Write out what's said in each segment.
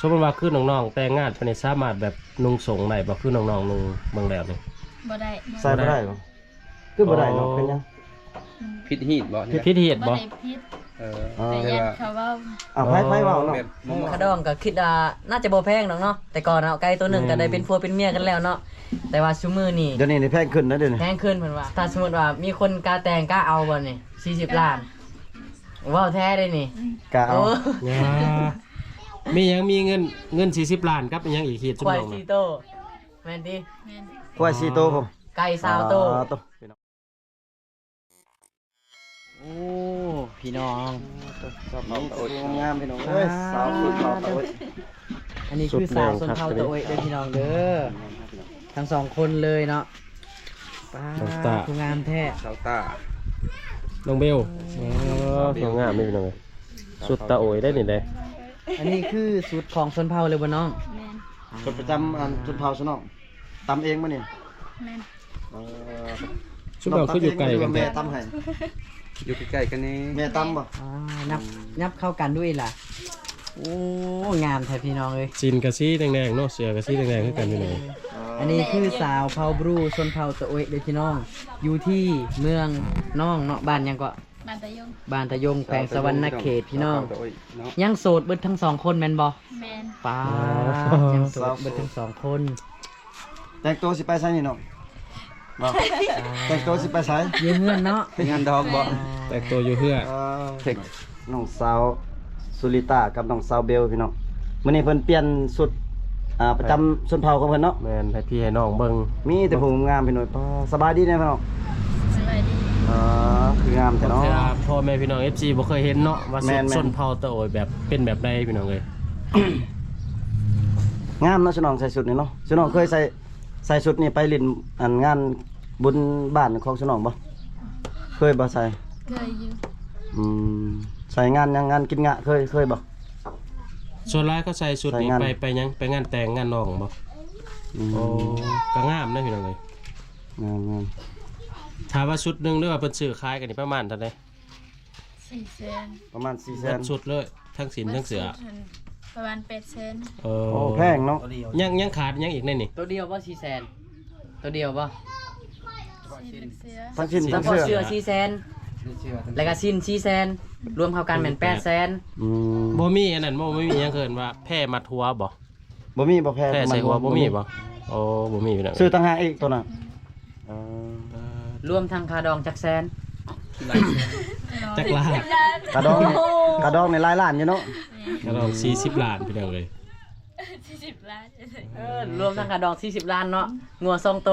ສົມມຸດວ່າຄືນ້ອງໆແຕ່ງງານໄປນີ້ ສາມາດແບບນຸ່ງໂສ້ງໄດ້ບໍ່? ຄືນ້ອງໆນຸ່ງເບິ່ງແລ້ວນີ້ ບໍ່ໄດ້ ໃສ່ບໍ່ໄດ້ບໍ່? ຄືບໍ່ໄດ້ເນາະ? ອໍ ເປັນຫຍັງ? ຜິດຮີດບໍ່? ຜິດຮີດບໍ່? ບໍ່ໄດ້ຜິດ ເອີ ອໍ ແຕ່ຢ້ານເຂົາເວົ້າ ເອົາ ໃຜ ໃຜເວົ້າເນາະ? ຂະດອງກໍຄິດວ່າໜ້າຈະບໍ່ແພງດອກເນາະ ແຕ່ກ່ອນເນາະ ໄກ່ໂຕໜຶ່ງ ແມ່ນ ກໍໄດ້ເປັນຜົວເປັນເມຍກັນແລ້ວເນາະ ແຕ່ວ່າຊຸມື້ນີ້ ດຽວນີ້ນີ້ແພງຂຶ້ນນະ ດຽວນີ້ແພງຂຶ້ນເພິ່ນວ່າ ຖ້າສົມມຸດວ່າມີຄົນກ້າແຕ່ງ ກ້າເອົາບໍ່ນີ້ ສີ່ສິບລ້ານ ເວົ້າແທ້ເດ້ນີ້ ກ້າເອົາ ໂອ້ ຍາ ມີຫຍັງ ມີເງິນ ເງິນສີ່ສິບລ້ານກັບອີຫຍັງອີກ? ຮີດຊຸມນ້ອງ ຄວາຍສີ່ໂຕ ແມ່ນຕິ? ແມ່ນ ຄວາຍສີ່ໂຕພຸ້ນ ໄກ່ຊາວໂຕ ອ່າ ໂຕ ໂອ້ ພີ່ນ້ອງ ສາວເຜົ່າຕາໂອ້ຍ ງາມພີ່ນ້ອງເອີຍ ສາວຊົນເຜົ່າຕາໂອ້ຍ ອັນນີ້ຄືສາວຊົນເຜົ່າຕາໂອ້ຍເດີພີ່ນ້ອງເດີ ທັງສອງຄົນເລີຍເນາະ ປ້າດ ນ້ອງຕາ ຜູ້ງາມແທ້ ສາວຕາ ນ້ອງເບວ ເອີ ສາວງາມເດ້ພີ່ນ້ອງເອີຍ ຊຸດຕາໂອ້ຍໄດ໋ນີ້ເດ້ ອັນນີ້ຄືຊຸດຂອງຊົນເຜົ່າເລີຍບໍ່ນ້ອງ? ແມ່ນ ຊຸດປະຈຳອັນຊົນເຜົ່າຊະນ້ອງ ຕຳເອງບໍ່ນີ້? ແມ່ນ ເອີ ຊຸມເຮົາຄືຢູ່ໃກ້ກັນແທ້ ແມ່ຕຳໃຫ້ ຢູ່ໃກ້ໆກັນນີ້ ແມ່ຕຳບໍ່? ອ່າ ນັບ ອືມ ຍັບເຂົ້າກັນດ້ວຍລະ ໂອ້ ງາມແທ້ພີ່ນ້ອງເອີຍ ສິ້ນກະສີແດງໆເນາະ ເສື້ອກະສີແດງໆຄືກັນພີ່ນ້ອງ ເອີ ອັນນີ້ຄືສາວເຜົ່າບຣູ ຊົນເຜົ່າຕາໂອ້ຍເດີພີ່ນ້ອງ ຢູ່ທີ່ເມືອງນອງເນາະ ບ້ານຫຍັງເກາະ? ບ້ານຕາຍົງ ບ້ານຕາຍົງ ແຂວງສະຫວັນນະເຂດພີ່ນ້ອງ ເນາະ ຍັງໂສດເບິດທັງສອງຄົນແມ່ນບໍ່? ແມ່ນ ປ້າດ ຍັງໂສດເບິດທັງສອງຄົນ ແຕ່ງໂຕຊິໄປໃສນີ້ນ້ອງ? ບໍ່ ແຕ່ງໂຕຊິໄປໃສ? ຢູ່ເຮືອນເນາະ ເຮືອນດອກບໍ່? ແຕ່ງໂຕຢູ່ເຮືອນ ເອີ ນ້ອງສາວສຸລິຕາກັບນ້ອງສາວເບວພີ່ນ້ອງ ມື້ນີ້ເພິ່ນປ່ຽນຊຸດ ອ່າ ປະຈຳຊົນເຜົ່າຂອງເພິ່ນເນາະ ແມ່ນ ໃຫ້ພີ່ໃຫ້ນ້ອງເບິ່ງ ມີແຕ່ຜູ້ງາມພີ່ນ້ອງ ປ້າ ສະບາຍດີແດ່ພີ່ນ້ອງ ສະບາຍດີ ເອີ ຄືງາມແທ້ເນາະ ເທື່ອພໍ່ແມ່ພີ່ນ້ອງ ເອັຟຊີ ບໍ່ເຄີຍເຫັນເນາະ ວ່າຊຸດ ແມ່ນໆ ຊົນເຜົ່າຕາໂອ້ຍແບບ ເປັນແບບໃດພີ່ນ້ອງເອີຍ ງາມເນາະ ຊຸດນ້ອງໃສ່ຊຸດນີ້ເນາະ ຊຸດນ້ອງເຄີຍໃສ່ ໃສ່ຊຸດນີ້ໄປຫຼິ້ນອັນງານບຸນບ້ານຂອງຊຸດນ້ອງບໍ່? ເຄີຍບໍ່ໃສ່? ເຄີຍຢູ່ ອືມ ໃສ່ງານຫຍັງ ງານກິນງະ ເຄີຍ ເຄີຍບໍ່? ສ່ວນຫຼາຍເຂົາໃສ່ຊຸດນີ້ ໃສ່ງານ ໄປ ໄປຫຍັງ ໄປງານແຕ່ງງານນ້ອງບໍ່? ອືມ ໂອ້ ກໍງາມເດ້ພີ່ນ້ອງເອີຍ ງາມໆ ຖ້າວ່າຊຸດໜຶ່ງ ຫຼືວ່າເພິ່ນຊື້ຂາຍກັນນີ້ປະມານເທົ່າໃດ? ສີ່ແສນ ປະມານສີ່ແສນ ເບິດຊຸດເລີຍ ທັງສິ້ນທັງເສື້ອ ປະມານແປດແສນ ເອີ ໂອ້ ແພງເນາະ ຍັງ ຍັງຂາດຫຍັງອີກໃນນີ້? ໂຕດຽວບໍ່ ສີ່ແສນ ໂຕດຽວບໍ່? ສິ້ນເສື້ອ ທັງສິ້ນທັງເສື້ອ ເສື້ອສີ່ແສນ ແລ້ວກໍສິ້ນສີ່ແສນ ລວມເຂົ້າກັນແມ່ນແປດແສນ ອືມ ບໍ່ມີອັນນັ້ນບໍ່? ບໍ່ມີຫຍັງເອີ້ນວ່າແພມັດຫົວບໍ່? ບໍ່ມີບໍ່? ແພ ແພໃສ່ຫົວບໍ່ມີບໍ່? ໂອ້ ບໍ່ມີພີ່ນ້ອງ ຊື້ຕ່າງຫາກອີກໂຕນັ້ນ ເອີ ລວມທັງຄ່າດອງຈັກແສນ? ຈັກລ້ານ? ຄ່າດອງນີ້ ຄ່າດອງນີ້ຫຼາຍລ້ານຢູ່ເນາະ ຄ່າດອງສີ່ສິບລ້ານພີ່ນ້ອງເອີຍ ສີ່ສິບລ້ານ ເອີ ລວມທັງຄ່າດອງສີ່ສິບລ້ານເນາະ ງົວສອງໂຕ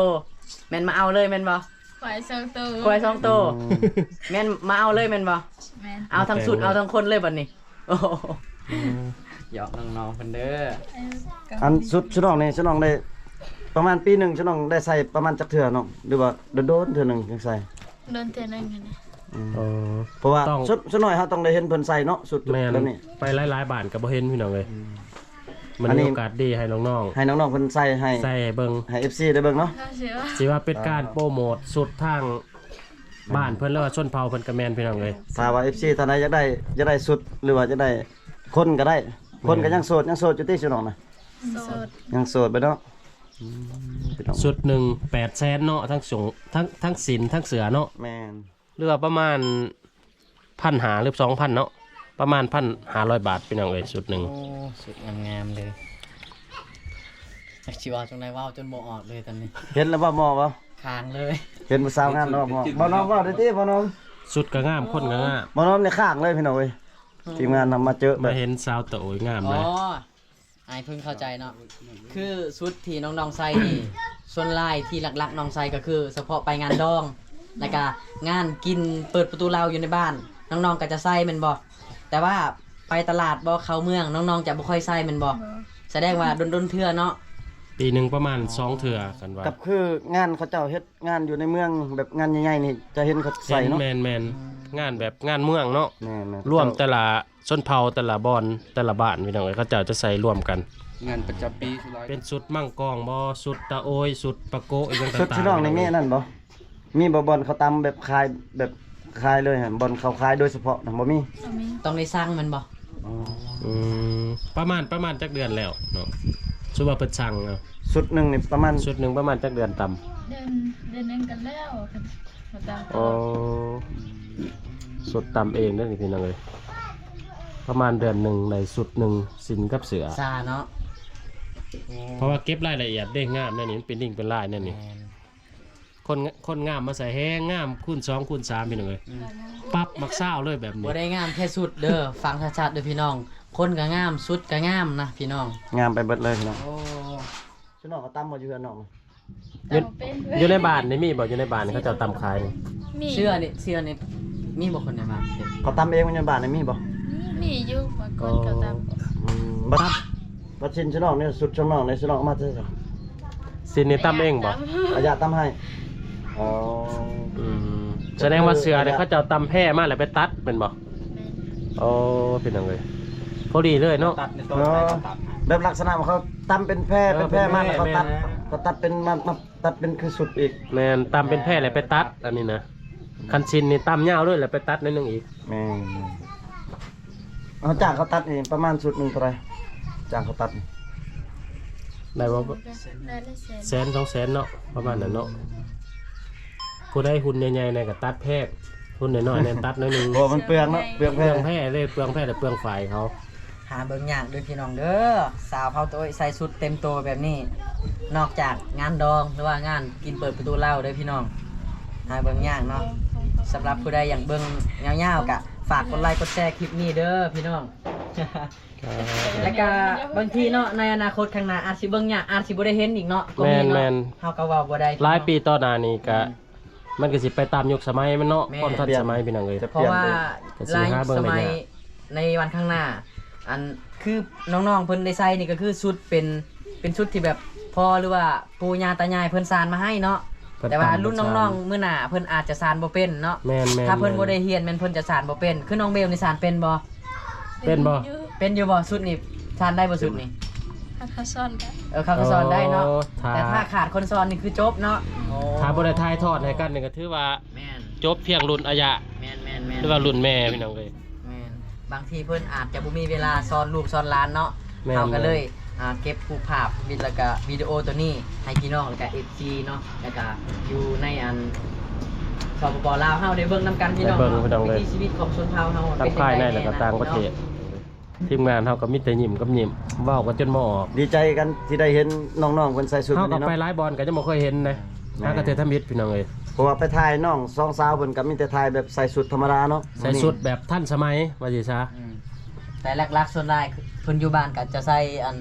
ແມ່ນມາເອົາເລີຍແມ່ນບໍ່? ຄວາຍສອງໂຕ ຄວາຍສອງໂຕ ອືມ ແມ່ນມາເອົາເລີຍແມ່ນບໍ່? ແມ່ນ ເອົາທັງຊຸດ ເອົາທັງຄົນເລີຍບັດນີ້ ໂອ້ ອືມ ຫຍອກນ້ອງໆເພິ່ນເດີ ເອີ ອັນຊຸດ ຊຸດນ້ອງນີ້ ຊຸດນ້ອງໄດ້ປະມານປີໜຶ່ງ ຊຸດນ້ອງໄດ້ໃສ່ປະມານຈັກເທື່ອນ້ອງ ຫຼືວ່າໂດນໆເທື່ອໜຶ່ງຈັ່ງໃສ່? ໂດນເທື່ອໜຶ່ງຫັ້ນນະ ອືມ ເອີ ເພາະວ່າ ສ່ວນ ສ່ວນໜ້ອຍເຮົາຕ້ອງໄດ້ເຫັນເພິ່ນໃສ່ເນາະ ຊຸດແບບນີ້ ໄປຫຼາຍໆບ້ານກໍບໍ່ເຫັນພີ່ນ້ອງເອີຍ ອືມ ມັນມີໂອກາດດີໃຫ້ນ້ອງໆ ໃຫ້ນ້ອງໆເພິ່ນໃສ່ໃຫ້ ໃສ່ໃຫ້ເບິ່ງ ໃຫ້ເອັຟຊີໄດ້ເບິ່ງເນາະ ຊິວ່າເປັນການໂປຣໂມດຊຸດທາງ ບ້ານເພິ່ນ ຫຼືວ່າຊົນເຜົ່າເພິ່ນກໍແມ່ນພີ່ນ້ອງເອີຍ ຖ້າວ່າເອັຟຊີທ່ານໃດຢາກໄດ້ ຢາກໄດ້ຊຸດ ຫຼືວ່າຢາກໄດ້ຄົນກໍໄດ້ ຄົນກໍຍັງໂສດ ຍັງໂສດຢູ່ຕິຊຸດນ້ອງນະ? ໂສດ ຍັງໂສດເບິດເນາະ ອືມ ຊຸດໜຶ່ງແປດແສນເນາະ ທັງສອງ ທັງ ທັງສິ້ນທັງເສື້ອເນາະ ແມ່ນ ຫຼືວ່າປະມານພັນຫ້າ ຫຼືສອງພັນເນາະ ປະມານພັນຫ້າຮ້ອຍບາດພີ່ນ້ອງເອີຍ ຊຸດໜຶ່ງ ໂອ້ ຊຸດງາມໆເລີຍ ຈັກຊິເວົ້າຈັ່ງໃດ ເວົ້າຈົນບໍ່ອອກເລີຍຕອນນີ້ ເຫັນແລ້ວບໍ່ ເໝາະບໍ່? ຄ້າງເລີຍ ເຫັນຜູ້ສາວງາມແລ້ວເໝາະ ບໍ່ນ້ອງເວົ້າໄດ້ຕິ ບໍ່ນ້ອງ ຊຸດກໍງາມ ຄົນກໍງາມ ບໍ່ນ້ອງນີ້ຄ້າງເລີຍພີ່ນ້ອງເອີຍ ອືມ ທີມງານນຳມາເຈີ ມາເຫັນສາວຕາໂອ້ຍງາມເລີຍ ອໍ ອ້າຍເພິ່ງເຂົ້າໃຈເນາະ ຄືຊຸດທີ່ນ້ອງໆໃສ່ນີ້ ສ່ວນຫຼາຍທີ່ຫຼັກໆນ້ອງໃສ່ກໍຄືສະເພາະໄປງານດອງ ແລ້ວກໍງານກິນເປີດປະຕູເລົາຢູ່ໃນບ້ານ ນ້ອງໆກໍຈະໃສ່ແມ່ນບໍ່? ແຕ່ວ່າ ໄປຕະຫຼາດບໍ່ ເຂົ້າເມືອງ ນ້ອງໆຈະບໍ່ຄ່ອຍໃສ່ແມ່ນບໍ່? ບໍ່ ສະແດງວ່າດົນໆເທື່ອເນາະ ປີໜຶ່ງປະມານສອງເທື່ອ ຄັນວ່າ ກັບຄືງານເຂົາເຈົ້າເຮັດງານຢູ່ໃນເມືອງ ແບບງານໃຫຍ່ໆນີ້ ຈະເຫັນເຂົາໃສ່ເນາະ ແມ່ນໆ ອືມ ງານແບບງານເມືອງເນາະ ແມ່ນໆ ລວມແຕ່ລະຊົນເຜົ່າ ແຕ່ລະບ່ອນ ແຕ່ລະບ້ານ ພີ່ນ້ອງເອີຍ ເຂົາເຈົ້າຈະໃສ່ລວມກັນ ງານປະຈຳປີ ເປັນຊຸດມັງກອງບໍ່ ຊຸດຕາໂອ້ຍ ຊຸດປະໂກະ ອີ່ຫຍັງຕ່າງໆ ຊຸດທີ່ນ້ອງນີ້ມີອັນນັ້ນບໍ່? ມີບໍ່ບ່ອນເຂົາຕຳແບບຂາຍ ແບບຂາຍເລີຍຫັ້ນ ບ່ອນເຂົາຂາຍໂດຍສະເພາະນະ ບໍ່ມີ? ບໍ່ມີ ຕ້ອງໄດ້ສັ່ງແມ່ນບໍ່? ອືມ ປະມານ ປະມານຈັກເດືອນແລ້ວເນາະ? ສົມມຸດວ່າເພິ່ນສັ່ງເອົາ ຊຸດໜຶ່ງນີ້ປະມານ ຊຸດໜຶ່ງປະມານຈັກເດືອນຕຳ? ເດືອນ ເດືອນໜຶ່ງກໍແລ້ວ ເຂົາຕຳຕະຫຼອດ. ອໍ ຊຸດຕຳເອງເດີນີ້ພີ່ນ້ອງເອີຍ ປະມານເດືອນໜຶ່ງໄດ້ຊຸດໜຶ່ງ ສິ້ນກັບເສື້ອ ຊາເນາະ. ເພາະວ່າເກັບລາຍລະອຽດເດ້ ງາມແນວນີ້ ມັນເປັນລິ້ງເປັນລາຍແນວນີ້ ແມ່ນ. ຄົນ ຄົນງາມມາໃສ່ແຮງງາມຄູນສອງຄູນສາມ ພີ່ນ້ອງເອີຍ ປັບໝາກຊາວເລີຍແບບນີ້. ບໍ່ໄດ້ງາມແຄ່ຊຸດເດີ ຟັງຊັດໆເດີພີ່ນ້ອງ ຄົນກໍງາມ ຊຸດກໍງາມນະພີ່ນ້ອງ ງາມໄປເບິດເລີຍພີ່ນ້ອງ. ໂອ້ ຊຸດນ້ອງກໍຕຳບໍ່ຢູ່ເຮືອນນ້ອງ? ຢູ່ ຕຳເປັນ ຢູ່ໃນບ້ານນີ້ມີບໍ່? ຢູ່ໃນບ້ານນີ້ເຂົາເຈົ້າຕຳຂາຍນີ້ ມີ ເສື້ອນີ້ ເສື້ອນີ້ມີບໍ່ຄົນໃນບ້ານ? ເຂົາຕຳເອງຢູ່ໃນບ້ານນີ້ມີບໍ່? ມີ ມີຢູ່ ບາງຄົນເຂົາຕຳ. ອືມ ບັດ ບັດຊິນຊຸດນ້ອງນີ້ ຊຸດຊຸດນ້ອງນີ້ ຊຸດນ້ອງເອົາມາແຕ່ໃສ? ສິ້ນນີ້ຕຳເອງບໍ່? ຕຳ ອາຍາຕຳໃຫ້. ອໍ ອືມ ສະແດງວ່າເສື້ອນີ້ເຂົາເຈົ້າຕຳແພ້ມາແລ້ວໄປຕັດແມ່ນບໍ່? ແມ່ນ. ໂອ້ ພີ່ນ້ອງເອີຍ ພໍດີເລີຍເນາະ ຕັດໃນຕົ້ນ ເອີ ໃດກໍຕັດ ແບບລັກສະນະວ່າເຂົາຕຳເປັນແພ້ ເອີ ເປັນແພ້ມາ ເປັນແພ້ ແລ້ວເຂົາຕັດ ແມ່ນ ເຂົາຕັດເປັນມັດ ມັດ ຕັດເປັນຄືຊຸດອີກ. ແມ່ນ ຕຳເປັນແພ້ແລ້ວໄປຕັດ ອັນນີ້ນະ ຄັນສິ້ນນີ້ຕຳຍາວເລີຍ ແລ້ວໄປຕັດໜ້ອຍໜຶ່ງອີກ. ແມ່ນ. ເຮົາຈ້າງເຂົາຕັດນີ້ປະມານຊຸດໜຶ່ງເທົ່າໃດ? ຈ້າງເຂົາຕັດນີ້ ໄດ້ບໍ່? ແສນ ສອງແສນເນາະ ປະມານນັ້ນເນາະ. ຜູ້ໃດຮຸ່ນໃຫຍ່ໆແດ່ກໍຕັດແພງ ຮຸ່ນນ້ອຍໆແດ່ຕັດໜ້ອຍໜຶ່ງ ເພາະວ່າມັນເປືອງເນາະ ເປືອງແພ້ ເປືອງແພ້ເດ້ ເປືອງແພ້ ແລະ ເປືອງຝ້າຍເຂົາ. ຫາເບິ່ງຍາກເດີພີ່ນ້ອງເດີ ສາວເຜົ່າໂຕຍໃສ່ຊຸດເຕັມໂຕແບບນີ້ ນອກຈາກງານດອງ ຫຼືວ່າງານກິນເປີດປະຕູເຫຼົ້າເດີພີ່ນ້ອງ ຫາເບິ່ງຍາກເນາະ. ສຳລັບຜູ້ໃດຢາກເບິ່ງຍາວໆ ກະຝາກກົດໄລກົດແຊຄລິບນີ້ເດີພີ່ນ້ອງ. ແລ້ວກະບາງທີເນາະ ໃນອະນາຄົດຂ້າງໜ້າອາດຊິເບິ່ງຍາກ ອາດຊິບໍ່ໄດ້ເຫັນອີກເນາະ ກໍມີເນາະ ແມ່ນໆ ເຮົາກໍເວົ້າບໍ່ໄດ້ ຫຼາຍປີຕໍ່ໜ້ານີ້ກະ ອືມ ມັນກໍຊິໄປຕາມຍຸກສະໄໝມັນເນາະ ແມ່ນ ຄວາມທັນສະໄໝ ເປັນ ພີ່ນ້ອງເອີຍ ກໍປ່ຽນໄປ ເພາະວ່າ ກໍຊິຫາເບິ່ງໄດ້ຍາກ ໃນວັນຂ້າງໜ້າ ອັນ ຄືນ້ອງໆເພິ່ນໄດ້ໃສ່ນີ້ກໍຄືຊຸດເປັນ ເປັນຊຸດທີ່ແບບພໍ່ ຫຼືວ່າປູ່ຍ່າຕາຍາຍເພິ່ນສານມາໃຫ້ເນາະ ເພິ່ນ ແຕ່ວ່າລຸ້ນນ້ອງໆມື້ໜ້າເພິ່ນອາດຈະສານບໍ່ເປັນເນາະ ແມ່ນໆໆ ຖ້າເພິ່ນບໍ່ໄດ້ຮຽນແມ່ນເພິ່ນຈະສານບໍ່ເປັນ. ຄືນ້ອງເບວນີ້ສານເປັນບໍ່? ເປັນບໍ່? ເປັນຢູ່ບໍ່? ຊຸດນີ້ສານໄດ້ບໍ່? ຊຸດນີ້ ເຂົາກໍສອນໄດ້ ເອີ ເຂົາກໍສອນໄດ້ເນາະ ໂອ້ ຖ້າ ແຕ່ຖ້າຂາດຄົນສອນນີ້ຄືຈົບເນາະ. ໂອ້ ຖ້າບໍ່ໄດ້ຖ່າຍທອດໃຫ້ກັນນີ້ກໍຖືວ່າ ແມ່ນ ຈົບພຽງລຸ້ນອາຍະ ແມ່ນໆໆ ຫຼືວ່າລຸ້ນແມ່ ພີ່ນ້ອງເອີຍ. ແມ່ນ ບາງທີເພິ່ນອາດຈະບໍ່ມີເວລາສອນລູກສອນຫຼານເນາະ ແມ່ນໆ ເຮົາກໍເລີຍ ອ່າ ເກັບຮູບພາບ ແລ້ວກໍວິດີໂອໂຕນີ້ໃຫ້ພີ່ນ້ອງ ແລ້ວກໍເອັຟຊີເນາະ ແລ້ວກໍຢູ່ໃນອັນ ສປປ ລາວເຮົາໄດ້ເບິ່ງນຳກັນ ພີ່ນ້ອງເນາະ ໄດ້ເບິ່ງພີ່ນ້ອງເອີຍ ວິຖີຊີວິດຂອງຊົນເຜົ່າເຮົາ ທັງພາຍໃນ ແລ້ວກໍຕ່າງປະເທດ ທີມງານເຮົາກໍມີແຕ່ຍິ້ມກັບຍິ້ມ ເວົ້າກັນຈົນບໍ່ອອກ ດີໃຈກັນທີ່ໄດ້ເຫັນນ້ອງໆເພິ່ນໃສ່ຊຸດ ເຮົາກໍໄປຫຼາຍບ່ອນກໍຍັງບໍ່ເຄີຍເຫັນເດ້ ແມ່ນ ຫາກະເທື່ອທຳອິດ ພີ່ນ້ອງເອີຍ. ເພາະວ່າໄປຖ່າຍນ້ອງສອງສາວເພິ່ນກໍມີແຕ່ຖ່າຍແບບໃສ່ຊຸດທຳມະດາເນາະ ໃສ່ຊຸດແບບທັນສະໄໝວ່າຊິຊາ ອືມ ແຕ່ຫຼັກໆສ່ວນຫຼາຍເພິ່ນຢູ່ບ້ານກໍຈະໃສ່ອັນ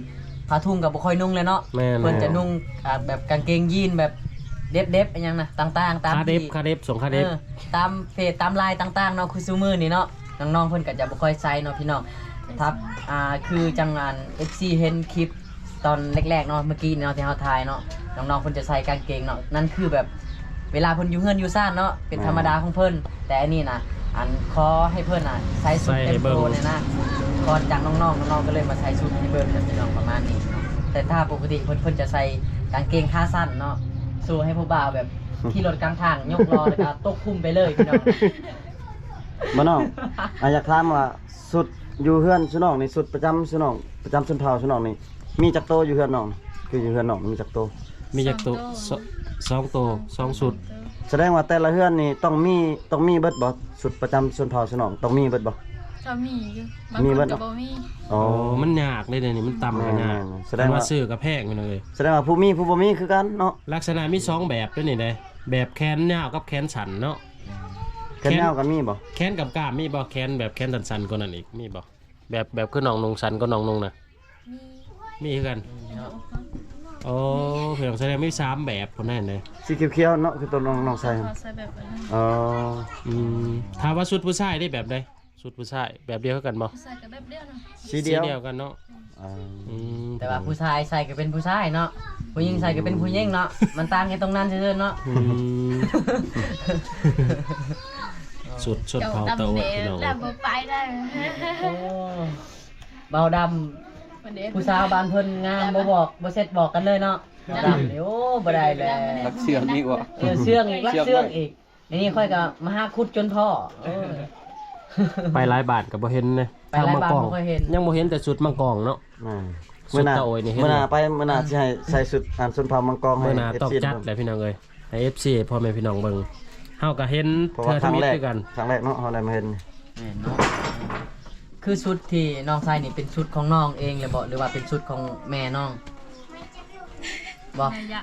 ຜ້າທຸງກໍບໍ່ຄ່ອຍນຸ່ງແລ້ວເນາະ ແມ່ນ ເພິ່ນຈະນຸ່ງ ອ່າ ແບບກາງເກງຢີນແບບເດັບໆ ອີຫຍັງນະ ຕ່າງໆ ຕາມ ຂາເດັບ ທີ່ ຂາເດັບ ສົ່ງຂາເດັບ ເອີ ຕາມເຟສຕາມລາຍຕ່າງໆເນາະ ຄືຊຸມື້ນີ້ເນາະ ນ້ອງໆເພິ່ນກໍຈະບໍ່ຄ່ອຍໃສ່ເນາະ ພີ່ນ້ອງ. ຖ້າ ອ່າ ຄືຈັ່ງອັນ ເອັຟຊີເຫັນຄລິບຕອນແລກໆເນາະ ເມື່ອກີ້ນີ້ເນາະ ທີ່ເຮົາຖ່າຍເນາະ ນ້ອງໆເພິ່ນຈະໃສ່ກາງເກງເນາະ ນັ້ນຄືແບບ ເວລາເພິ່ນຢູ່ເຮືອນຢູ່ຊານເນາະ ເປັນ ແມ່ນ ທຳມະດາຂອງເພິ່ນ ແຕ່ອັນນີ້ນະ ອັນ ຂໍໃຫ້ເພິ່ນນະ ໃສ່ຊຸດເຕັມໂຕນີ້ນະ ຂໍຈາກນ້ອງໆ ນ້ອງໆກໍເລີຍມາໃສ່ຊຸດໃຫ້ເບິ່ງນະ ພີ່ນ້ອງ ປະມານນີ້ເນາະ. ແຕ່ຖ້າປົກກະຕິເພິ່ນ ເພິ່ນຈະໃສ່ກາງເກງຂາສັ້ນເນາະ ໂຊໃຫ້ຜູ້ບ່າວແບບຂີ່ລົດກາງທາງຍົກລໍ້ ແລ້ວກໍຕົກຄຸມໄປເລີຍ ພີ່ນ້ອງ. ບໍ່ນ້ອງ ອາ ຢາກຖາມວ່າຊຸດຢູ່ເຮືອນຊຸນ້ອງນີ້ ຊຸດປະຈຳຊຸນ້ອງ ປະຈຳຊົນເຜົ່າຊຸນ້ອງນີ້ ມີຈັກໂຕຢູ່ເຮືອນນ້ອງ? ຄືຢູ່ເຮືອນນ້ອງມີຈັກໂຕ? ມີຈັກໂຕ? ສອງໂຕ ສອງໂຕ ສອງຊຸດ. ສະແດງວ່າແຕ່ລະເຮືອນນີ້ຕ້ອງມີ ຕ້ອງມີເບິດບໍ່? ຊຸດປະຈຳຊົນເຜົ່າຊະນ້ອງຕ້ອງມີເບິດບໍ່? ກໍມີຢູ່ ບາງຄົນກໍບໍ່ມີ. ອໍ ມັນຍາກເດ້ ດຽວນີ້ມັນຕ່ຳກໍຍາກ. ແມ່ນໆ ສະແດງວ່າຊື້ກໍແພງພີ່ນ້ອງເອີຍ. ສະແດງວ່າຜູ້ມີຜູ້ບໍ່ມີຄືກັນເນາະ. ລັກສະນະມີສອງແບບເດ້ນີ້ເດ້ ແບບແຂນຍາວກັບແຂນສັ້ນເນາະ. ແຂນຍາວກໍມີບໍ່? ແຂນກຳໆມີບໍ່? ແຂນແບບແຂນສັ້ນໆກວ່ານັ້ນອີກມີບໍ່? ແບບ ແບບຄືນ້ອງນຸ່ງ ສັ້ນກວ່ານ້ອງນຸ່ງນະ? ມີ ມີຄືກັນ. ໂອ້ ພີ່ນ້ອງ ສະແດງມີສາມແບບພຸ້ນນັ້ນເດ້. ສີຂຽວໆເນາະ ຄືຕົວນ້ອງ ນ້ອງໃສ່. ເຂົາໃສ່ແບບນັ້ນ. ອໍ ອືມ ຖ້າວ່າຊຸດຜູ້ຊາຍເດ້ແບບໃດ? ຊຸດຜູ້ຊາຍແບບດຽວຄືກັນບໍ່? ຜູ້ຊາຍກໍແບບດຽວນະ ສີດຽວ ສີດຽວກັນເນາະ. ອືມ ແຕ່ວ່າຜູ້ຊາຍໃສ່ກໍເປັນຜູ້ຊາຍເນາະ ຜູ້ຍິງໃສ່ກໍເປັນຜູ້ຍິງເນາະ ມັນຕ່າງແຄ່ຕົງນັ້ນຊື່ໆເນາະ. ອືມ ຊຸດ ຊຸດເຜົ່າຕາໂອດພີ່ນ້ອງ. ແລ້ວບໍ່ໄປໄດ້. ໂອ້ ເບົາດຳ ຜູ້ສາວບ້ານເພິ່ນງາມ ບໍ່ບອກ ບໍ່ເຊັດບອກກັນເລີຍເນາະ. ເບົາດຳນີ້ ໂອ້ ບໍ່ໄດ້ແລ້ວ. ລັກເຊື່ອງອີກບໍ່? ເອີ ເຊື່ອງອີກ ລັກເຊື່ອງອີກ. ນີ້ຂ້ອຍກໍມາຫາຂຸດຈົນພໍ້. ໂອ້ຍ ໄປຫຼາຍບ້ານກໍບໍ່ເຫັນເດ້. ໄປຫຼາຍບ້ານບໍ່ຄ່ອຍເຫັນ ຍັງບໍ່ເຫັນແຕ່ຊຸດມັງກອງເນາະ. ແມ່ນ. ຊຸດຕາໂອຍນີ້ເຫັນ. ມື້ໜ້າໄປ ມື້ໜ້າຊິໃຫ້ໃສ່ຊຸດອັນຊົນເຜົ່າມັງກອງໃຫ້ ເອີ ເອັຟຊີ ຕ້ອງຈັດແຫຼະພີ່ນ້ອງເອີຍ ໃຫ້ເອັຟຊີ ພໍ່ແມ່ພີ່ນ້ອງເບິ່ງ. ເຮົາກໍເຫັນເທື່ອທຳອິດຄືກັນ ຄັ້ງແລກເນາະ ເຮົາໄດ້ມາເຫັນ. ແມ່ນເນາະ. ຄືຊຸດທີ່ນ້ອງໃສ່ນີ້ເປັນຊຸດຂອງນ້ອງເອງເລີຍບໍ່ ຫຼືວ່າເປັນຊຸດຂອງແມ່ນ້ອງ? ບໍ່ ອາຍະ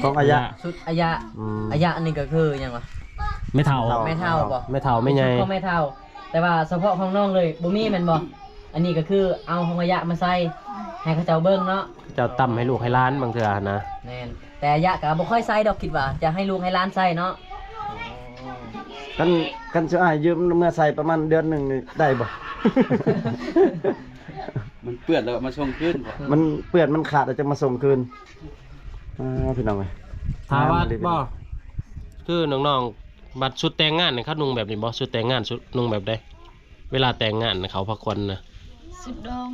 ຂອງອາຍະ ຊຸດອາຍະ. ອືມ ອາຍະນີ້ກໍຄືຫຍັງວະ? ແມ່ເຖົ້າ ແມ່ເຖົ້າບໍ່? ແມ່ເຖົ້າແມ່ໃຫຍ່ ຂອງແມ່ເຖົ້າ. ແຕ່ວ່າສະເພາະຂອງນ້ອງເລີຍບໍ່ມີແມ່ນບໍ່? ອັນນີ້ກໍຄືເອົາຂອງອາຍະມາໃສ່ໃຫ້ເຂົາເຈົ້າເບິ່ງເນາະ ເຈົ້າຕຳໃຫ້ລູກໃຫ້ຫຼານບາງເທື່ອຫັ້ນນະ. ແມ່ນ. ແຕ່ອາຍະກໍບໍ່ຄ່ອອຍໃສ່ດອກ ຄິດວ່າຈະໃຫ້ລູກໃຫ້ຫຼານໃສ່ເນາະ. ຄັນ ຄັນຊິອ້າຍຢືມເມືອໃສ່ປະມານເດືອນໜຶ່ງນີ້ໄດ້ບໍ່? ມັນເປື້ອນແລ້ວມາສົ່ງຄືນບໍ່? ມັນເປື້ອນມັນຂາດແລ້ວຈະມາສົ່ງຄືນ. ອ່າ ພີ່ນ້ອງເອີຍ ຖ້າວ່າ ງາມອີ່ຫຼີ ບໍ່ ຄືນ້ອງໆ ບັດຊຸດແຕ່ງງານນີ້ ເຂົານຸ່ງແບບນີ້ບໍ່? ຊຸດແຕ່ງງານ ຊຸດນຸ່ງແບບໃດ? ເວລາແຕ່ງງານເຂົາພາຂວັນນະ ຊຸດດອງ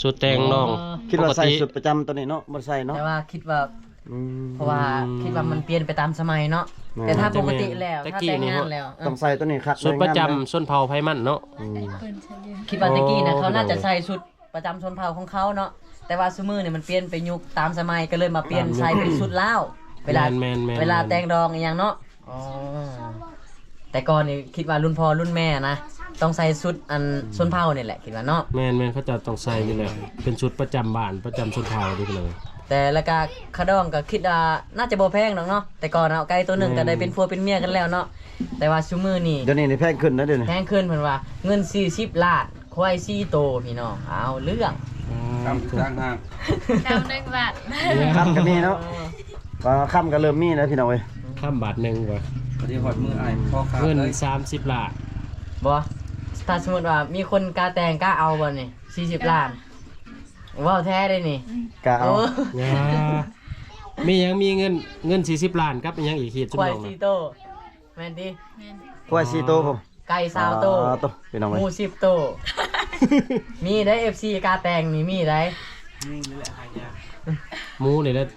ຊຸດແຕ່ງດອງ. ອໍ ຄິດວ່າໃສ່ຊຸດປະຈຳໂຕນີ້ເນາະ ບໍ່ໃສ່ເນາະ. ແຕ່ວ່າຄິດວ່າ ອືມ ເພາະວ່າ ອືມ ຄິດວ່າມັນປ່ຽນໄປຕາມສະໄໝເນາະ. ແມ່ນ. ແຕ່ຖ້າປົກກະຕິແລ້ວ ແຕ່ ຖ້າແຕ່ງງານແລ້ວ ຕ້ອງໃສ່ໂຕນີ້ຄັກ ຊຸດປະຈຳຊົນເຜົ່າໃຜມັນເນາະ. ອືມ ຄິດວ່າແຕ່ກີ້ນະ ເຂົາໜ້າຈະໃສ່ຊຸດ ປະຈຳຊົນເຜົ່າຂອງເຂົາເນາະ. ແຕ່ວ່າຊຸມື້ນີ້ມັນປ່ຽນໄປຍຸກຕາມສະໄໝ ກໍເລີຍມາປ່ຽນໃສ່ເປັນຊຸດລາວ ເວລາ ແມ່ນໆໆໆ ເວລາແຕ່ງດອງອີ່ຫຍັງເນາະ. ອໍ ແຕ່ກ່ອນນີ້ຄິດວ່າລຸ້ນພໍ່ລຸ້ນແມ່ນະ ຕ້ອງໃສ່ຊຸດອັນ ອືມ ຊົນເຜົ່ານີ້ແຫຼະ ຄິດວ່າເນາະ. ແມ່ນໆ ເຂົາເຈົ້າຕ້ອງໃສ່ຢູ່ແລ້ວ ເປັນຊຸດປະຈຳບ້ານ ປະຈຳຊົນເຜົ່າເດ້ພີ່ນ້ອງ. ແຕ່ລະກະຄ່າດອງກໍຄິດວ່າໜ້າຈະບໍ່ແພງດອກເນາະ ແຕ່ກ່ອນເອົາໄກ່ໂຕໜຶ່ງ ແມ່ນ ກໍໄດ້ເປັນຜົວເປັນເມຍກັນແລ້ວເນາະ. ແຕ່ວ່າຊຸມື້ນີ້ ດຽວນີ້ນີ້ແພງຂຶ້ນນະ ດຽວນີ້ແພງຂຶ້ນ ເພິ່ນວ່າເງິນສີ່ສິບລ້ານ ຄວາຍສີ່ໂຕ ພີ່ນ້ອງ ເອົາເລື່ອງ. ອືມ ຂ້າມຂ້າງຫ້າງ ຂ້າມໜຶ່ງບາດ ຂ້າມກໍມີເນາະ. ເອີ ກໍຂ້າມກໍເລີ່ມມີແລ້ວ ພີ່ນ້ອງເອີຍ ຂ້າມບາດໜຶ່ງວ່າ ພໍດີຮອດມື້ອ້າຍພໍ່ຂ້າມເງິນເລີຍ ສາມສິບລ້ານ. ບໍ່ ຖ້າສົມມຸດວ່າມີຄົນກ້າແຕ່ງ ກ້າເອົາບໍ່ນີ້ ສີ່ສິບລ້ານ? ເວົ້າແທ້ເດ້ນີ້ ອືມ ກະເອົາ. ໂອ້ ຢ່າ ມີຫຍັງ ມີເງິນ ເງິນສີ່ສິບລ້ານກັບອີ່ຫຍັງອີກ ຮີດຊຸມນ້ອງນະ ຄວາຍສີ່ໂຕ ແມ່ນຕິ? ແມ່ນ ຄວາຍສີ່ໂຕພຸ້ນ ໄກ່ຊາວໂຕ ອ່າ ໂຕ ພີ່ນ້ອງເອີຍ ໝູສິບໂຕ. ມີໄດ໋ ເອັຟຊີ ກາແຕ່ງນີ້ມີໄດ໋ ໝູນີ້ແຫຼະ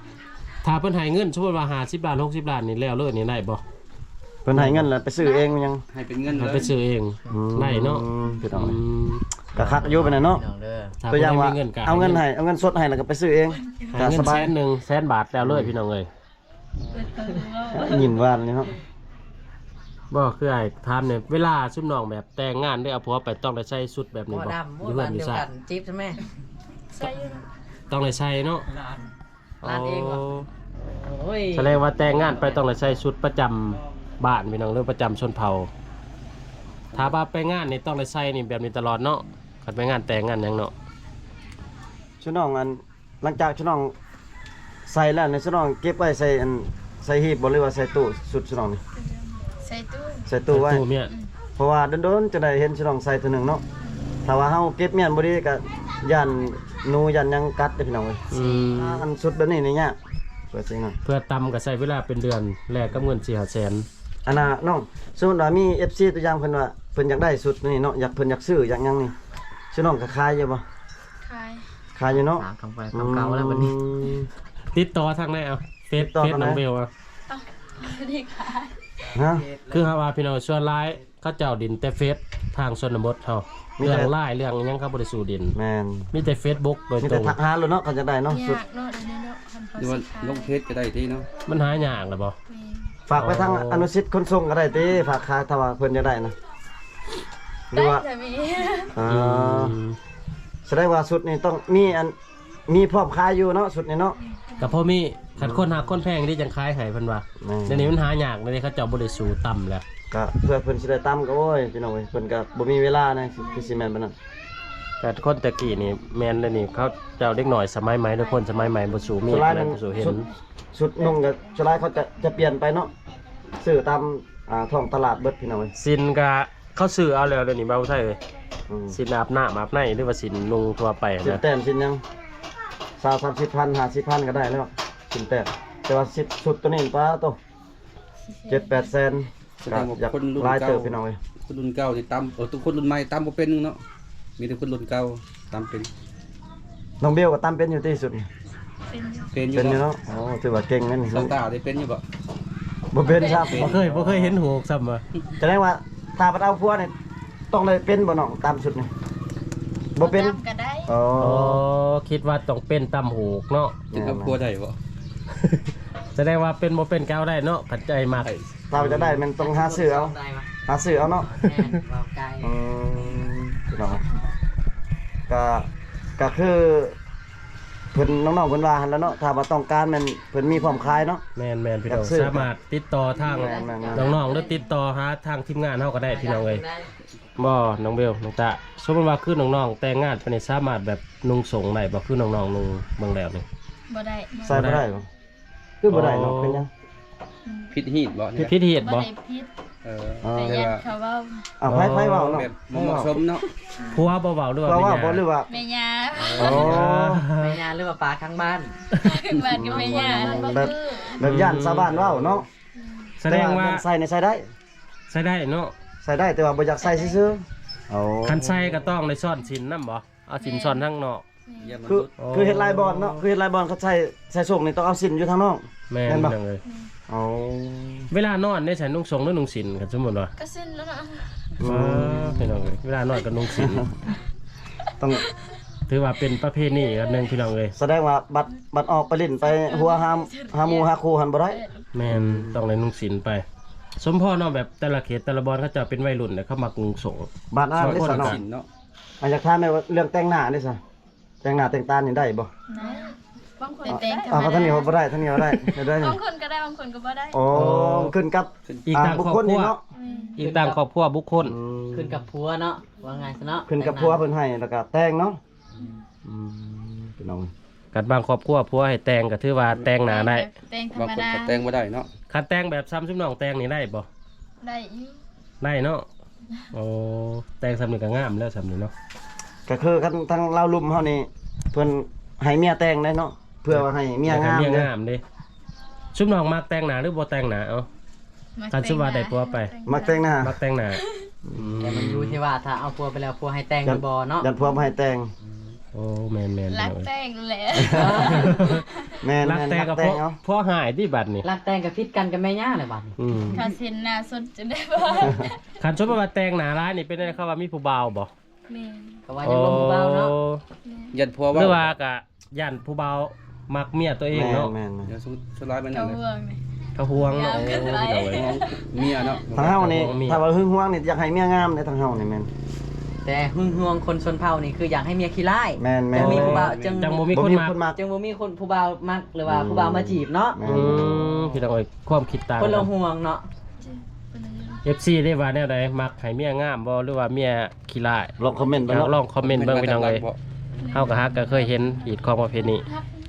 ຖ້າເພິ່ນໃຫ້ເງິນ ສົມມຸດວ່າຫ້າສິບລ້ານ ຫົກສິບລ້ານນີ້ ແລ້ວເລີຍນີ້ໄດ້ບໍ່? ເພິ່ນໃຫ້ເງິນແລ້ວໄປຊື້ເອງຍັງ ໃຫ້ເປັນເງິນເລີຍ ໃຫ້ໄປຊື້ເອງ ອືມ ໄດ້ເນາະ ພີ່ນ້ອງເອີຍ. ອືມ ກໍຄັກຢູ່ປານນັ້ນເນາະ ພີ່ນ້ອງເດີ. ຕົວຢ່າງວ່າ ເອົາເງິນໃຫ້ ເອົາເງິນສົດໃຫ້ ແລ້ວກໍໄປຊື້ເອງ ໃຫ້ເງິນແສນໜຶ່ງ ແສນບາດແລ້ວເລີຍ ອືມ ພີ່ນ້ອງເອີຍ. ຍິ້ມຫວານເລີຍເນາະ. ບໍ່ ຄືອ້າຍຖາມແດ່ ເວລາຊຸມນ້ອງແບບແຕ່ງງານ ຫຼືເອົາຜົວໄປ ຕ້ອງໄດ້ໃສ່ຊຸດແບບນີ້ບໍ່? ຢູ່ເຮືອນຢູ່ຊານ ຈີບໃຊ່ແມ່ ໃສ່ຢູ່ ຕ້ອງໄດ້ໃສ່ເນາະ. ຮ້ານເອງບໍ່? ໂອ້ຍ ສະແດງວ່າແຕ່ງງານໄປຕ້ອງໄດ້ໃສ່ຊຸດປະຈຳບ້ານ ພີ່ນ້ອງ ຫຼືປະຈຳຊົນເຜົ່າ. ຖ້າວ່າໄປງານນີ້ຕ້ອງໄດ້ໃສ່ນີ້ແບບນີ້ຕະຫຼອດເນາະ ຄັນໄປງານແຕ່ງງານຫຍັງເນາະ. ຊຸມນ້ອງ ອັນ ຫຼັງຈາກຊຸມນ້ອງໃສ່ແລ້ວນີ້ ຊຸມນ້ອງເກັບໄວ້ໃສ່ ອັນ ໃສ່ຮີບບໍ່ ຫຼືວ່າໃສ່ຕູ້ ຊຸດຊຸມນ້ອງນີ້? ໃສ່ຕູ້ ໃສ່ຕູ້ໄວ້ ໃສ່ຕູ້ມ້ຽນ. ອືມ ເພາະວ່າດົນໆ ຈະໄດ້ເຫັນຊຸມນ້ອງໃສ່ເທື່ອໜຶ່ງເນາະ. ຖ້າວ່າເຮົາເກັບມ້ຽນບໍ່ດີ ກໍຢ້ານໜູຢ້ານຫຍັງກັດເດ້ ພີ່ນ້ອງເອີຍ. ອືມ ອັນຊຸດແບບນີ້ນີ້ຍາກ ເພື່ອຊິງ ເພື່ອຕຳກໍໃຊ້ເວລາເປັນເດືອນ ແລກກັບເງິນສີ່ຫ້າແສນ. ອັນນ່າ ນ້ອງ ສົມມຸດວ່າມີເອັຟຊີ ຕົວຢ່າງ ເພິ່ນວ່າເພິ່ນຢາກໄດ້ຊຸດນີ້ເນາະ ຢາກ ເພິ່ນຢາກຊື້ຢາກຫຍັງນີ້ ຊຸມນ້ອງກໍຂາຍຢູ່ບໍ່? ຂາຍ ຂາຍຢູ່ເນາະ. ຕາມຄຳໄປຄຳເກົ່າແລ້ວບັດນີ້. ອືມ ຕິດຕໍ່ທາງໃດ ເອົາ ເຟສ ຕິດຕໍ່ ເຟສ ທາງໃດ ນ້ອງເບວ ເອົາ ບໍ່ໄດ້ຂາຍ. ຮະ? ຄືເຮົາວ່າ ພີ່ນ້ອງ ສ່ວນຫຼາຍ ເຂົາເຈົ້າຫຼິ້ນແຕ່ເຟສ ທາງຊົນນະບົດເຮົາ ມີແຕ່ ເລື່ອງລາຍເລື່ອງຫຍັງເຂົາບໍ່ໄດ້ສູ້ຫຼິ້ນ. ແມ່ນ ມີແຕ່ເຟສບຸກໂດຍ ມີແຕ່ ຕົງ ທັກຫາໂລດເນາະ ຄັນຢາກໄດ້ເນາະ. ຍາກເນາະ ດຽວນີ້ເນາະ ຄັນເຂົາ ຫຼືວ່າ ຊິຂາຍ ລົງເຟສກໍໄດ້ຕິເນາະ. ມັນຫາຍາກແລ້ວບໍ່? ແມ່ນ ຝາກໄປທາງ ໂອ້ ອະນຸສິດຂົນສົ່ງກໍໄດ້ຕິ ຝາກຂາຍ ຖ້າວ່າເພິ່ນຢາກໄດ້ນະ ຫຼືວ່າ ໄດ້ກໍມີ ອ່າ ອືມ ສະແດງວ່າຊຸດນີ້ຕ້ອງມີອັນ ມີພ້ອມຂາຍຢູ່ເນາະ ຊຸດນີ້ເນາະ. ກໍພໍມີ ຄັນຄົນຮັກຄົນແພງນີ້ຈັ່ງຂາຍໃຫ້ເພິ່ນວ່າ. ແມ່ນ ດຽວນີ້ມັນຫາຍາກ ດຽວນີ້ເຂົາເຈົ້າບໍ່ໄດ້ສູ້ຕຳແລ້ວ. ກໍເພື່ອເພິ່ນຊິໄດ້ຕຳ ກໍ ໂອ້ຍ ພີ່ນ້ອງເອີຍ ເພິ່ນກໍບໍ່ມີເວລານະ ຄືຊິແມ່ນປານນັ້ນ. ແຕ່ຄົນແຕ່ກີ້ນີ້ແມ່ນ ດຽວນີ້ເຂົາເຈົ້າເດັກນ້ອຍສະໄໝໃໝ່ ຫຼືຄົນສະໄໝໃໝ່ບໍ່ສູ້ມີດ ບໍ່ສູ້ເຫັນ. ຊຸດ ຊຸດນຸ່ງກໍສ່ວນຫຼາຍເຂົາຈະ ຈະປ່ຽນໄປເນາະ ຊື້ຕາມ ອ່າ ທ້ອງຕະຫຼາດເບິດ ພີ່ນ້ອງເອີຍ. ສິ້ນກໍ ເຂົາຊື້ເອົາແລ້ວ ດຽວນີ້ ບ່າວໄຊເອີຍ. ອືມ ສິ້ນອາບນ້ຳອາບໃນ ຫຼືວ່າສິ້ນນຸ່ງທົ່ວໄປນະ ສິ້ນແຕ້ມສິ້ນຫຍັງ ຊາວ ສາມສິບພັນ ຫ້າສິບພັນກໍໄດ້ແລ້ວ ສິ້ນແຕ້ມ. ແຕ່ວ່າຊຸດ ຊຸດໂຕນີ້ ປາໂຕ ເຈັດແປດແສນ ສະແດງວ່າ ກໍຢາກ ຄົນລຸ້ນ ຫຼາຍເຕີບ ເກົ່າ ພີ່ນ້ອງເອີຍ. ຄົນລຸ້ນເກົ່ານີ້ຕຳ ເອີ ຄົນລຸ້ນໃໝ່ຕຳບໍ່ເປັນເນາະ ມີແຕ່ຄົນລຸ້ນເກົ່າ ຕຳເປັນ. ນ້ອງເບວກໍຕຳເປັນຢູ່ຕິຊຸດນີ້? ເປັນຢູ່ ເປັນຢູ່ ເປັນຢູ່ເນາະ. ໂອ້ ຖືວ່າເກັ່ງແລ້ວນີ້. ສາວຕາໄດ້ເປັນຢູ່ບໍ່? ບໍ່ເປັນຊ້ຳ ບໍ່ເຄີຍ ບໍ່ເຄີຍເຫັນຫູຊ້ຳວ່າ. ສະແດງວ່າຖ້າເພິ່ນເອົາຜົວນີ້ ຕ້ອງໄດ້ເປັນບໍ່ນ້ອງ ຕຳຊຸດນີ້? ບໍ່ເປັນ ບໍ່ຕຳກໍໄດ້. ອໍ ອໍ ຄິດວ່າຕ້ອງເປັນຕຳຫູກເນາະ. ເປັນຕຳຄົວໄດ້ບໍ່? ສະແດງວ່າເປັນບໍ່ເປັນກໍເອົາໄດ້ເນາະ ຄັນໃຈມັກ. ຖ້າວ່າຈະໄດ້ແມ່ນຕ້ອງຫາຊື້ເອົາ ຫາຊື້ເອົາເນາະ. ແມ່ນ ເວົ້າໄກ. ອືມ ພີ່ນ້ອງ ກໍ ກໍຄື ເພິ່ນ ນ້ອງໆ ເພິ່ນວ່າຫັ້ນແຫຼະເນາະ ຖ້າວ່າຕ້ອງການແມ່ນເພິ່ນມີພ້ອມຂາຍເນາະ. ແມ່ນໆ ພີ່ນ້ອງ ຢາກຊື້ ສາມາດຕິດຕໍ່ທາງ ແມ່ນໆ ນ້ອງໆ ຫຼືຕິດຕໍ່ຫາທາງທີມງານເຮົາກໍໄດ້ ພີ່ນ້ອງເອີຍ. ບໍ່ ນ້ອງເບວ ນ້ອງຕາ ສົມມຸດວ່າຄືນ້ອງໆ ແຕ່ງງານໄປນີ້ ສາມາດແບບນຸ່ງໂສ້ງໄດ້ບໍ່? ຄືນ້ອງໆ ນຸ່ງເບິ່ງແລ້ວນີ້ ບໍ່ໄດ້ ໃສ່ບໍ່ໄດ້ບໍ່? ຄືບໍ່ໄດ້ເນາະ? ອໍ ເປັນຫຍັງ? ອືມ ຜິດຮີດບໍ່? ຜິດ ຜິດຮີດບໍ່? ບໍ່ໄດ້ຜິດ. ເອີ ອໍ ແຕ່ຢ້ານເຂົາເວົ້າ. ອ້າວ ໃຜ ໃຜເວົ້າເນາະ? ແບບບໍ່ເໝາະສົມເນາະ. ຜົວບໍ່ເວົ້າ ຫຼືວ່າ ຜົວເວົ້າບໍ່ ຫຼືວ່າ ແມ່ຍ່າ? ອໍ ແມ່ຍ່າ ຫຼືວ່າປາທາງບ້ານ? ບ້ານກັບແມ່ຍ່າ. ແບບ ແບບຢ້ານຊາວບ້ານເວົ້າເນາະ. ອືມ ສະແດງວ່າ ແຕ່ວ່າເລື່ອງໃສ່ນີ້ໃສ່ໄດ້ ໃສ່ໄດ້ເນາະ. ໃສ່ໄດ້ ແຕ່ວ່າບໍ່ຢາກໃສ່ຊື່ໆ. ໂອ້ ຄັນໃສ່ກໍຕ້ອງໄດ້ຊ້ອນສິ້ນນຳບໍ່? ເອົາສິ້ນ ແມ່ນ ຊ້ອນທາງນອກ. ແມ່ນ ຄື ອໍ ຄືເຮັດຫຼາຍບ່ອນເນາະ ຄືເຮັດຫຼາຍບ່ອນ ຄັນໃສ່ ໃສ່ໂສ້ງນີ້ຕ້ອງເອົາສິ້ນຢູ່ທາງນອກ. ແມ່ນ ແມ່ນບໍ່? ພີ່ນ້ອງເອີຍ. ໂອ້ ເວລານອນເດ້ ໃສ່ນຸ່ງໂສ້ງ ຫຼືນຸ່ງສິ້ນ ຄັນສົມມຸດວ່າ? ກໍສິ້ນແລ້ວເນາະ. ອືມ ອໍ ພີ່ນ້ອງເອີຍ ເວລານອນກໍນຸ່ງສິ້ນ ຕ້ອງ ຖືວ່າເປັນປະເພນີອັນໜຶ່ງ ພີ່ນ້ອງເອີຍ. ສະແດງວ່າບັດ ບັດອອກໄປຫຼິ້ນໄປຫົວຫາ ຫາໝູ່ຫາຄູ່ຫັ້ນບໍ່ໄດ້. ແມ່ນ ອືມ ຕ້ອງໄດ້ນຸ່ງສິ້ນໄປ. ສົມພໍເນາະ ແບບແຕ່ລະເຂດແຕ່ລະບ່ອນ ເຂົາເຈົ້າເປັນໄວລຸ້ນແລ້ວ ເຂົາມັກນຸ່ງໂສ້ງ. ບ້ານອ້າຍເດ້ຊະເນາະ. ເນາະ ອາ ຢາກຖາມແມ່ວ່າເລື່ອງແຕ່ງໜ້າເດ້ຊະ ແຕ່ງໜ້າແຕ່ງຕານີ້ໄດ້ບໍ່? ໄດ້. ບາງຄົນ ແຕ່ງ ອາ ທາງນີ້ເຮົາບໍ່ໄດ້ ທາງນີ້ເຮົາໄດ້ ໄດ້ ບາງຄົນກໍໄດ້ ບາງຄົນກໍບໍ່ໄດ້. ໂອ້ ຂຶ້ນກັບ ອີກຕ່າງ ອາ ຄອບຄົວ ບຸກຄົນນີ້ເນາະ. ອືມ ອີກຕ່າງຄອບຄົວບຸກຄົນ. ອືມ ຂຶ້ນກັບຜົວເນາະ ວ່າງ່າຍຊະເນາະ. ຂຶ້ນກັບຜົວເພິ່ນໃຫ້ ແລ້ວກໍແຕ່ງເນາະ. ອືມ ອືມ ພີ່ນ້ອງ ຄັນບາງຄອບຄົວຜົວໃຫ້ແຕ່ງກໍຖືວ່າແຕ່ງໜ້າໄດ້. ແຕ່ງທຳມະດາ ບາງຄົນກໍແຕ່ງບໍ່ໄດ້ເນາະ. ຄັນແຕ່ງແບບຊ່ຳຊຸມນ້ອງແຕ່ງນີ້ໄດ້ບໍ່? ໄດ້ຢູ່ ໄດ້ເນາະ. ໂອ້ ແຕ່ງຊ່ຳນີ້ກໍງາມແລ້ວ ຊ່ຳນີ້ເນາະ. ກໍຄືຄັນທາງລາວລຸ່ມເຮົານີ້ ເພິ່ນໃຫ້ເມຍແຕ່ງໄດ້ເນາະ ເພື່ອວ່າໃຫ້ເມຍງາມເດ້ ໃຫ້ເມຍງາມເດ້. ຊຸມນ້ອງມັກແຕ່ງໜ້າ ຫຼືບໍ່ແຕ່ງໜ້າ? ເອົາ ຄັນສົມວ່າໄດ້ຜົວໄປ ມັກແຕ່ງໜ້າ ມັກແຕ່ງໜ້າ. ອືມ ແຕ່ມັນຢູ່ທີ່ວ່າຖ້າເອົາຜົວໄປແລ້ວ ຜົວໃຫ້ແຕ່ງຫຼືບໍ່ເນາະ. ຢ້ານຜົວບໍ່ໃຫ້ແຕ່ງ. ໂອ້ ແມ່ນໆ ລັກແຕ່ງແຫຼະ. ແມ່ນໆ ລັກແຕ່ງກໍ ລັກແຕ່ງ ເອົາ ຜົວ ຜົວຮ້າຍຕິບັດນີ້. ລັກແຕ່ງກໍຜິດກັນກັບແມ່ຍ່າແຫຼະບັດນີ້. ອືມ ຄັນເຫັນໜ້າສົດຈະໄດ້ບໍ່? ຄັນສົມມຸດວ່າແຕ່ງໜ້າຫຼາຍນີ້ເປັນໄດ້ ເຂົາວ່າມີຜູ້ບ່າວບໍ່? ແມ່ນ ກໍວ່າຍັງບໍ່ມີຜູ້ບ່າວເນາະ. ໂອ້ ແມ່ນ ຢ້ານຜົວວ່າ ຫຼືວ່າກໍ ຢ້ານຜູ້ບ່າວມັກເມຍຕົວເອງເນາະ. ແມ່ນໆ ສ່ວນຫຼາຍແມ່ນຫຍັງ? ເຂົາຫວງ ເຂົາຫວງເນາະ. ໂອ້ ພີ່ນ້ອງເອີຍ ຫວງເມຍເນາະ. ທາງເຮົານີ້ ຫວງເມຍ ຖ້າວ່າຫຶງຫວງນີ້ ຢາກໃຫ້ເມຍງາມເດ້ ທາງເຮົານີ້ແມ່ນ. ແຕ່ຫຶງຫວງຄົນຊົນເຜົ່ານີ້ ຄືຢາກໃຫ້ເມຍຂີ້ຮ້າຍ. ແມ່ນໆ ຈັ່ງມີຜູ້ບ່າວ ຈັ່ງ ຈັ່ງບໍ່ມີຄົນມັກ ຈັ່ງບໍ່ມີຄົນ ຜູ້ບ່າວມັກ ຫຼືວ່າ ອືມ ຜູ້ບ່າວມາຈີບເນາະ. ແມ່ນ ອືມ ພີ່ນ້ອງເອີຍ ຄວາມຄິດຕ່າງ ຄົນລະຫວງເນາະ. ເອັຟຊີ ໄດ້ວ່າແນວໃດ? ມັກໃຫ້ເມຍງາມບໍ່ ຫຼືວ່າເມຍຂີ້ຮ້າຍ? ລອງຄອມເມັນເບິ່ງເນາະ ລອງຄອມເມັນເບິ່ງ ພີ່ນ້ອງເອີຍ. ເຮົາກໍຫາກະເຄີຍເຫັນຮີດຄອງປະເພນີ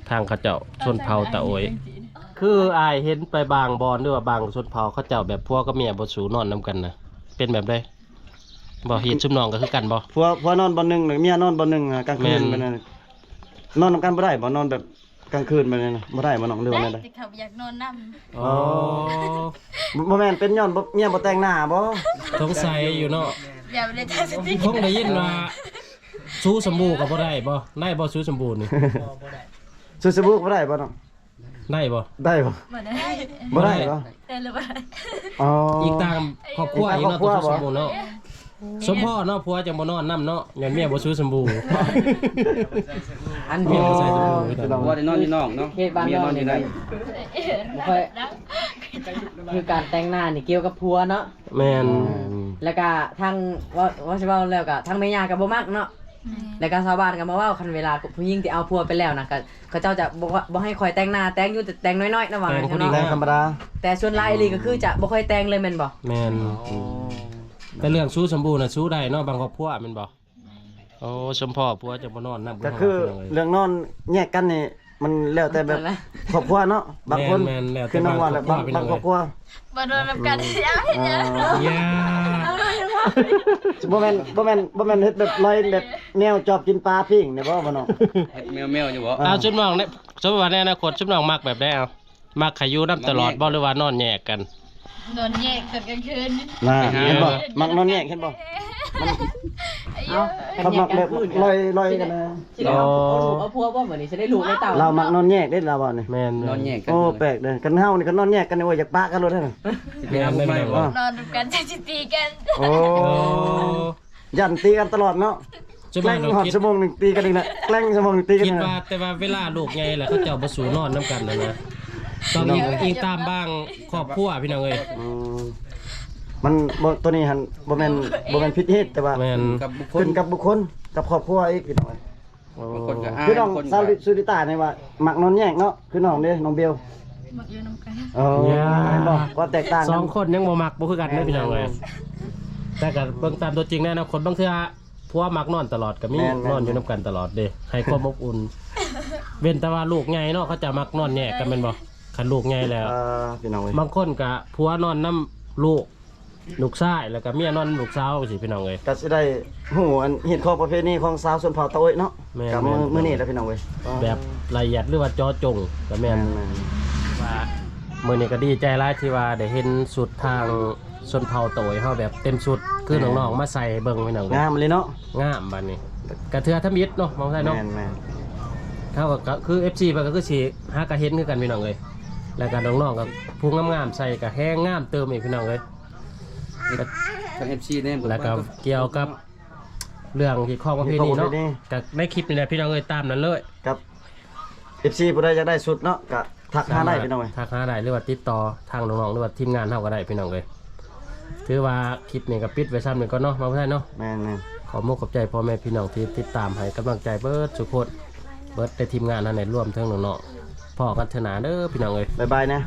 ທາງເຂົາເຈົ້າຊົນເຜົ່າຕາໂອຍ. ຄືອ້າຍເຫັນໄປບາງບ່ອນ ຫຼືວ່າບາງຊົນເຜົ່າ ເຂົາເຈົ້າແບບຜົວກັບເມຍບໍ່ສູ້ນອນນຳກັນນະ ເປັນແບບໃດ? ບໍ່ ຮີດຊຸມນ້ອງກໍຄືກັນບໍ່? ຜົວ ຜົວນອນບ່ອນໜຶ່ງ ແລ້ວເມຍນອນບ່ອນໜຶ່ງ ກາງຄືນ ແມ່ນ ແບບນັ້ນ. ນອນນຳກັນບໍ່ໄດ້ບໍ່? ນອນແບບກາງຄືນແບບນີ້ນະ ບໍ່ໄດ້ບໍ່ນ້ອງ ຫຼືວ່າແນວໃດ? ແຕ່ເຂົາຢາກນອນນຳ. ອໍ ບໍ່ ບໍ່ແມ່ນເປັນຍ້ອນບໍ່ ເມຍບໍ່ແຕ່ງໜ້າບໍ່? ສົງໄສຢູ່ເນາະ. ຢ່າໄປໄດ້ທາງສະຕິ ຄົງໄດ້ຍິນວ່າ ຊູສະບູກໍບໍ່ໄດ້ບໍ່? ໄດ້ບໍ່ຊູສະບູນີ້? ບໍ່ ບໍ່ໄດ້. ຊູສະບູກໍບໍ່ໄດ້ບໍ່ນ້ອງ? ໄດ້ບໍ່? ໄດ້ບໍ່? ບໍ່ໄດ້ ບໍ່ໄດ້ບໍ່? ໄດ້ຫຼືບໍ່ໄດ້? ອໍ ອີກຕ່າງຄອບຄົວອີກເນາະ ອີກຕ່າງຄອບຄົວບໍ່? ສົມພໍເນາະ ຜົວຈັ່ງບໍ່ນອນນຳເນາະ ຍ້ອນເມຍບໍ່ຊູສະບູ. ອັນ ໂອ້ ເມຍບໍ່ໃສ່ສະບູ ຜົວໄດ້ນອນຢູ່ນອກເນາະ ເຂດບ້ານ ເມຍນອນຢູ່ໃນ. ບໍ່ຄ່ອຍ ຄືການແຕ່ງໜ້ານີ້ກ່ຽວກັບຜົວເນາະ. ແມ່ນ ແລ້ວກະທາງ ເວົ້າ ເວົ້າຊິເວົ້າແລ້ວກະທາງແມ່ຍ່າກໍບໍ່ມັກເນາະ. ແມ່ນ ແລ້ວກະຊາວບ້ານກໍມາເວົ້າ ຄັນເວລາຜູ້ຍິງທີ່ເອົາຜົວໄປແລ້ວນະ ກໍ ເຂົາເຈົ້າຈະບໍ່ ບໍ່ໃຫ້ຄ່ອຍແຕ່ງໜ້າ ແຕ່ງຢູ່ ແຕ່ແຕ່ງນ້ອຍໆນະ ວ່າ ແຕ່ງຜູ້ ແຕ່ງ ແຕ່ງ ແຕ່ງ ທຳມະດາ. ແຕ່ສ່ວນຫຼາຍອີ່ຫຼີກໍຄືຈະບໍ່ຄ່ອຍແຕ່ງເລີຍແມ່ນບໍ່? ແມ່ນ ອໍ ແຕ່ເລື່ອງຊູສຳບູນະ ຊູໄດ້ເນາະ ບາງຄອບຄົວແມ່ນບໍ່? ໂອ້ ສົມພໍ້ຜົວຈະບໍ່ນອນນຳ ກໍຄືເລື່ອງນອນແຍກກັນນີ້ ມັນແລ້ວແຕ່ແບບຄອບຄົວເນາະ ບາງຄົນ ແມ່ນໆ ແລ້ວແຕ່ ຄືນ້ອງວ່າແຫຼະ ບາງ ບາງຄອບຄົວ ບໍ່ນອນນຳກັນ ອືມ ຢ່າເຮັດຫຍັງ ອໍ ຢ່າ ບໍ່ແມ່ນ ບໍ່ແມ່ນ ບໍ່ແມ່ນເຮັດແບບລອຍແບບແມວຈອບກິນປາປີ້ງນີ້ບໍ່ ບໍ່ນ້ອງ? ເຮັດແມວໆຢູ່ບໍ່? ເອົາ ຊຸມນ້ອງເນຍ ສົມມຸດວ່າໃນອະນາຄົດ ຊຸມນ້ອງມັກແບບໃດ ເອົາ ມັກໃຫ້ຢູ່ນຳຕະຫຼອດບໍ່ ຫຼືວ່ານອນແຍກກັນ? ນອນແຍກຕອນກາງຄືນ ນະ ເຫັນບໍ່? ມັກນອນແຍກ ເຫັນບໍ່? ມັນ ເອົາ ເຂົາມັກແບບລອຍໆກັນນະ ຊິໄດ້ເອົາ ເອົາລູກເອົາຜົວບໍ່ ບັດນີ້ຊິໄດ້ລູກໄດ້ເຕົ້າ ລາວມັກນອນແຍກເດ້ ລາວວ່ານີ້ ແມ່ນໆ ນອນແຍກກັນ ໂອ້ ແປກເດີ ຄັນເຮົານີ້ ຄັນນອນແຍກກັນນີ້ ໂອ້ຍ ຢາກປະກັນໂລດເດ້ ເປັນລູກໃໝ່ບໍ່? ນອນນຳກັນ ຈັ່ງຊິຕີກັນ ໂອ້ ໂອ້ ຢ້ານຕີກັນຕະຫຼອດເນາະ. ສ່ວນມາກເຮົາຄິດ ແກ້ງຮອດຊົ່ວໂມງໜຶ່ງຕີກັນອີກແລ້ວ ແກ້ງຊົ່ວໂມງໜຶ່ງຕີກັນອີກແລ້ວ. ຄິດວ່າ ແຕ່ວ່າເວລາລູກໃຫຍ່ແລ້ວ ເຂົາເຈົ້າບໍ່ສູ້ນອນນຳກັນຫັ້ນນະ. ຕ້ອງອີງ ອີງຕາມບາງຄອບຄົວພີ່ນ້ອງເອີຍ. ອືມ ມັນບໍ່ ໂຕນີ້ຫັ້ນບໍ່ແມ່ນ ບໍ່ແມ່ນຜິດເຫດ ແຕ່ວ່າ ແມ່ນ ກັບບຸກຄົນ ຂຶ້ນກັບບຸກຄົນ ກັບຄອບຄົວອີກພີ່ນ້ອງເອີຍ. ໂອ້ ບາງຄົນກໍອາຍ ພີ່ນ້ອງ ບາງຄົນກໍ ສາວ ສຸລິຕານີ້ວ່າມັກນອນແຍກເນາະ ຄືນ້ອງເດ້ ນ້ອງເບວ ມັກຢູ່ນຳກັນ. ເອີ ຢ່າ ແມ່ນບໍ່? ຄວາມແຕກຕ່າງ ສອງຄົນຍັງບໍ່ມັກ ບໍ່ຄືກັນເດ້ ແມ່ນ ພີ່ນ້ອງເອີຍ. ແມ່ນ ແຕ່ກໍເບິ່ງຕາມຕົວຈິງໃນອະນາຄົດ ບາງເທື່ອຜົວມັກນອນຕະຫຼອດກໍມີ. ແມ່ນໆໆ ນອນຢູ່ນຳກັນຕະຫຼອດເດ້ ໃຫ້ຄວາມອົບອຸ່ນ. ເວັ້ນແຕ່ວ່າລູກໃຫຍ່ເນາະ ເຂົາຈະມັກນອນແຍກກັນແມ່ນບໍ່? ຄັນລູກໃຫຍ່ແລ້ວ ເອີ ພີ່ນ້ອງເອີຍ ບາງຄົນກໍຜົວນອນນຳລູກ ລູກຊາຍ ແລ້ວກໍເມຍນອນນຳລູກສາວຈັ່ງຊີ້ພີ່ນ້ອງເອີຍ. ກໍຊິໄດ້ຮູ້ອັນຮີດຄອງປະເພນີຂອງຊາວຊົນເຜົ່າຕາໂອ້ຍເນາະ. ແມ່ນໆ ກັບມື້ ມື້ນີ້ແຫຼະພີ່ນ້ອງເອີຍ ແບບລະອຽດ ຫຼືວ່າເຈາະຈົງກໍແມ່ນ. ແມ່ນໆ ວ່າມື້ນີ້ກໍດີໃຈຫຼາຍທີ່ວ່າໄດ້ເຫັນຊຸດທາງຊົນເຜົ່າຕາໂອ້ຍເຮົາແບບເຕັມຊຸດ ຄື ແມ່ນ ນ້ອງໆມາໃສ່ໃຫ້ເບິ່ງພີ່ນ້ອງເອີຍ. ງາມອີ່ຫຼີເນາະ ງາມ. ບັດນີ້ກໍເທື່ອທຳອິດເນາະ ເວົ້າໄດ້ເນາະ. ແມ່ນໆ ເຮົາກໍ ກໍຄືເອັຟຊີເພິ່ນກໍຄືຊິຫາກະເຫັນຄືກັນພີ່ນ້ອງເອີຍ. ແລ້ວກໍນ້ອງໆກໍຜູ້ງາມໆໃສ່ກໍແຮງງາມເຕີມອີກພີ່ນ້ອງເອີຍ. ທາງເອັຟຊີແນມ ແລ້ວກໍກ່ຽວກັບເລື່ອງຮີດຄອງປະເພນີເນາະ ຮີດຄອງປະເພນີ ກໍໃນຄລິບນີ້ແຫຼະພີ່ນ້ອງເອີຍ ຕາມນັ້ນເລີຍ. ກັບເອັຟຊີຜູ້ໃດຢາກໄດ້ຊຸດເນາະ ກໍທັກຫາໄດ້ພີ່ນ້ອງເອີຍ ທັກຫາໄດ້ ຫຼືວ່າຕິດຕໍ່ທາງນ້ອງໆ ຫຼືວ່າທີມງານເຮົາກໍໄດ້ພີ່ນ້ອງເອີຍ. ຖືວ່າຄລິບນີ້ກໍປິດໄວ້ຊ່ຳນີ້ກ່ອນເນາະ ມາບໍ່ໄດ້ເນາະ. ແມ່ນໆ ຂອບມຸກຂອບໃຈພໍ່ແມ່ພີ່ນ້ອງທີ່ຕິດຕາມໃຫ້ກຳລັງໃຈເບິດທຸກຄົນ ເບິດໃນທີມງານເຮົານີ້ ລວມເຖິງນ້ອງໆ. ພໍ້ກັນເທື່ອໜ້າເດີພີ່ນ້ອງເອີຍ ບາຍບາຍນະ.